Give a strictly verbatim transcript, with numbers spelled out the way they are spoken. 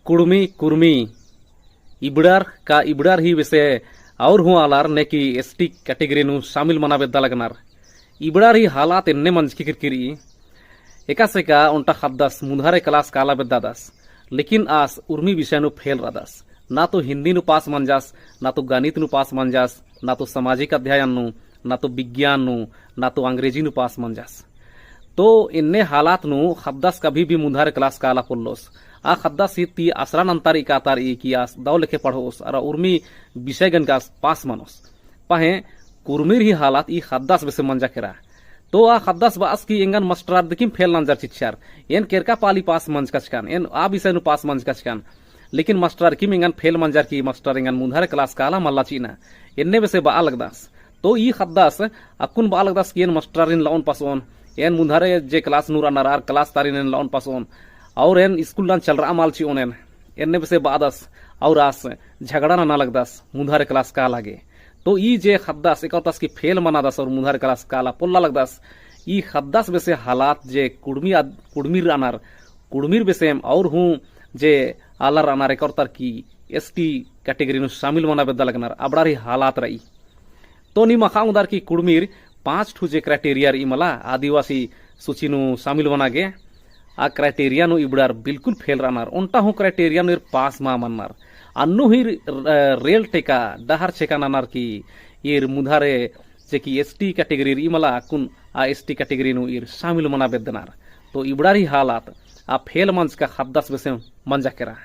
कुड़मी, कुरमी, इबड़ार का इबड़ार ही बेसे और हूँ आलर नेकी ST category नू शामिल मना बेद्दा लगनर। इबड़ार ही हालात एन्ने मंजकी केरकी रई। एकासे का ओन्टा ख़द्दस मुन्धारे class काला बेद्दादस, लेकिन आस उर्मी विषय नू fail रअदस। ना तो हिन्दी नू पास मंजस, ना तो गणित नू पास मंजस, ना तो सामाजिक अध्ययन नू, ना तो विज्ञान नू, ना तो अंग्रेजी नू पास मंजस। तो एन्ने हालात नू ख़द्दस कभी भी मुन्धारे class काला पोल्लोस। आ ख़द्दस ही ती असरा नन्तार इकातार ई कि आस दव लेखे पढ़ोस, अरा उर्मी विषयगन का आस पास मनोस। पहें कुरमीर ही हालात ई ख़द्दस बेसे मंजा केरा। तो आ ख़द्दस बअस कि एंगन मास्टरर दिकिम fail नंजर चिच्चर। एन केरका पाली पास मंजकचकन, एन आ विषय नू पास मंजकचकन। लेकिन मास्टरर किम एंगन fail मंजर कि मास्टर एंगन मुन्धारे class काला मल्ला चिअना। एन्ने बेसे बआ लगदस। तो ई ख़द्दस अक्कुन बआ लगदस कि एन मास्टररिन लओन पसओन, एन मुन्धारे जे class नू रअनर आर class तारिन एन लओन पसओन, और एन school नन चलरआ मल चिओन एन। एन्ने बेसे बअदस और आस झगड़ा नना लगदस मुन्धारे class काला गे। तो ई जे ख़द्दस एका उतस कि fail मनादस और मुन्धारे class काला पोल्ला लगदस, ई ख़द्दस बेसे हालात जे कुड़मी आद-, कुड़मीर रअनर, कुड़मीर बेसेम और हूँ जे आलर रअनर एका उतर कि ST category नू शामिल मना बेद्दा लगनर, अबड़ार ही हालात रई। तो नीम अख़आ ओंगदर कि कुड़मीर पाँच ठू जे criteria रई मला आदिवासी सूची नू शामिल मना गे, आ criteria नू इबड़ार बिल्कुल fail रअनर। ओन्टा हूँ criteria नू ईर पास मा मनर। अन्नु ही र-, रेल टेका, डहर छेका ननर कि ईर मुन्धारे जे कि ST category रई मला अक्कुन आ ST category नू ईर शामिल मना बेद्दनर। तो इबड़ार ही हालात आ fail मंजका ख़द्दस बेसे मंजा केरा।